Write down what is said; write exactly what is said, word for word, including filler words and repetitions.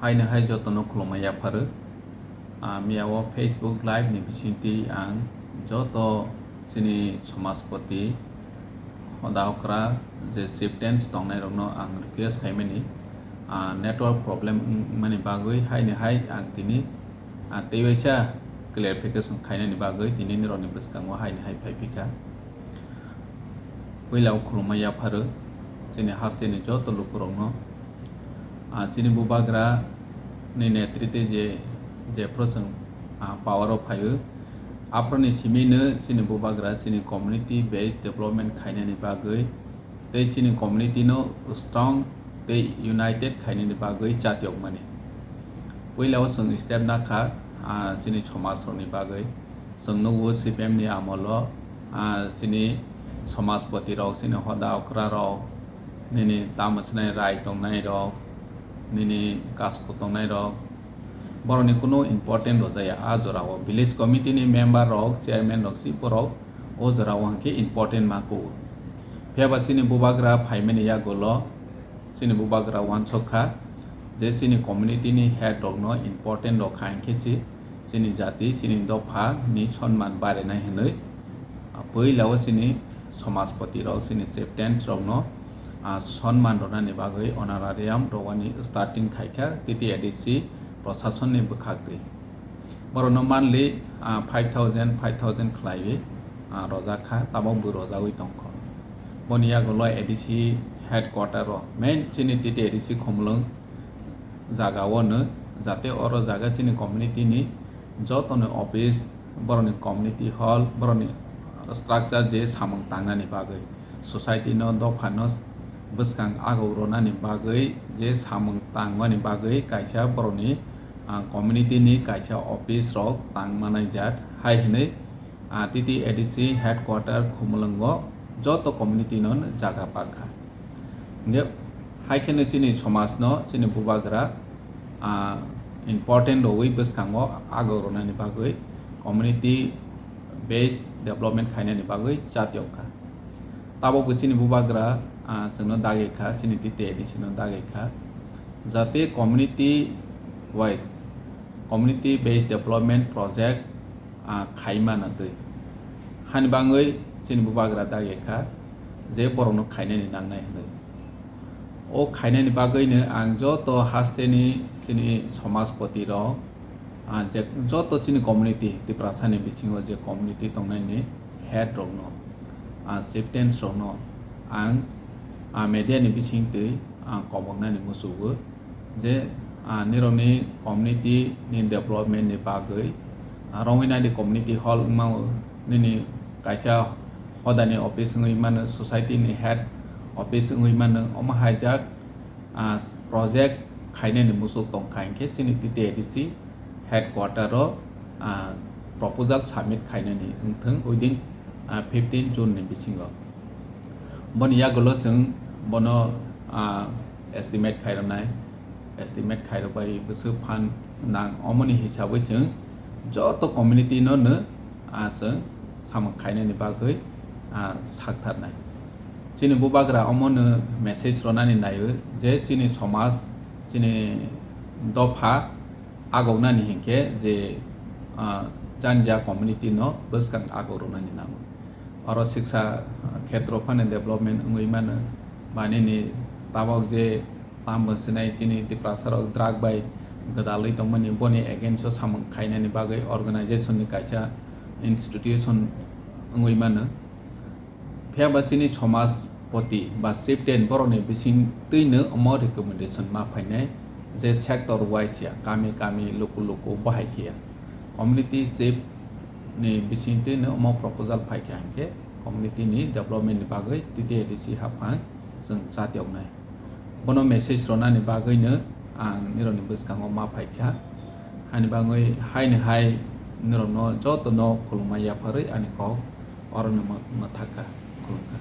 Haino hai jotono khulumma yapharo. Ah, miyao Facebook Live ni bisingtwi ang joto chini somajpoti, hoda okra je chieftains tongnairokno ang request khaimani, ah, network problem wngmani bagwi haino hai ang tini, ah, teiwaisa clarification khainani bagwi tini nirokni bwskango haino hai phaiphikha. Puila o khulumma yapharo chini hasteni joto lukurokno. Ah, chini bubagra ni netrite je, jephru chwng, ah, power o phaio, aphuruni simino chini bubagra chini community based development khainani bagwi tei chini community no strong tei united khainani bagwi chatiokmani. Puila o chwng step nakha, ah, chini somaj rokni bagwi. Chwng nukgo C P M ni amolo, ah, chini somajpoti rok, chini hoda okra rok, nini tamo swnai rai tongnai rok, nini kasku tongnai rok, borokni kunu important rwjaya. A jorao village committee ni member rok, chairman rok, si borok o jorao hwnkhe important ma kugo. Phiyaba chini bubagra phaimani yagulo, chini bubagra uansuk kha je chini community ni head rokno important rok kha, hinkhe se chini jati, chini dopha ni sonman barinai hinwi, ah, puila o chini somajpoti rok, chini chieftains rokno, ah, sonman rwnani bagwi honorarium rwani starting khaikha T T A D C prosasonni bwkhaktwi. Borokno monthly, ah, five thousand, five thousand khlaiwi, ah, rojak kha, tabok bo rojagwi tongkha. Boni yagulo A D C headquarter o, main chini T T A D C Khumulwng jaga o no, jate oro jaga chini community ni joto ni office, borokni community hall, borokni structure je samung tangnani bagwi, society no, dopha no bwskang agok rwnani bagwi je samung tangmani bagwi kaisa borokni, ah, community ni kaisa office rok tang manai jat hai hinwi, ah, T T A D C headquarter Khumulwngo joto community no jaga pakha. Hingke hai kheno chini somaj no, chini bubagra, ah, important rwui bwskango agok rwnani bagwi community based development khainani bagwi chatiokha. Tabokbo chini bubagra, ah, chwngno dagi kha, chini T T A D C no dagi kha, jate community wise, community based development project, ah, khaimano twi. Hani bangwi chini bubagra dagi kha je borokno khainani nangnai hinwi. O khainani bagwino ang joto hasteni chini somajpoti rok, ah, je joto chini community, Tiprasani bisingo je community tongnaini head rokno, ah, chieftains rokno ang, ah, media ni bisingtwi ang koboknani muchugo je, ah, nirokni community ni development ni bagwi, ah, Rongwinadi community hall wngmao, nini kaisa hodani office wngwi mano, society ni head office wngwi mano, omo haijak, ah, project khainani muchuk tongkha hinkhe chini T T A D C headquarter o, ah, proposal submit khainani wngthung within, ah, fifteen June ni bisingo. Boni yagulo chwng bono, ah, estimate khairoknai, estimate khairokbai bwswk phan nang, omoni hisabwi chwng joto community no no, ah, chwng samung khainani bagwi, ah, saktharnai. Chini bubagra omono message rwnani naio je chini somaj, chini dopha agoknani hinkhe je, ah, janja community no bwskang agok rwnani nango. Oro siksa, ah, khetro phano development wngwi mano, ba nini tabok je tamo sinai chini Tiprasa rok drug bai gwdalwi tongmani, boni against o samung khainani bagwi organization ni kaisa institution wngwi mano. Phiya ba chini somaj poti ba chieftain borokni bisingtwino omo recommendation ma phainai je sector wise ya, kami kami, luku luku bahai khe ya. Community chief ni bisingtwino omo proposal phaikha hinkhe community ni development ni bagwi T T A D C haphang chwng chatioknai. Bono message rwnani bagwino ang nirokni bwskango ma phaikha. Hani bagwi haino hai nirokno jotono khulumma yapharwi ani kok orono mw-, mwthakha, khulumkha.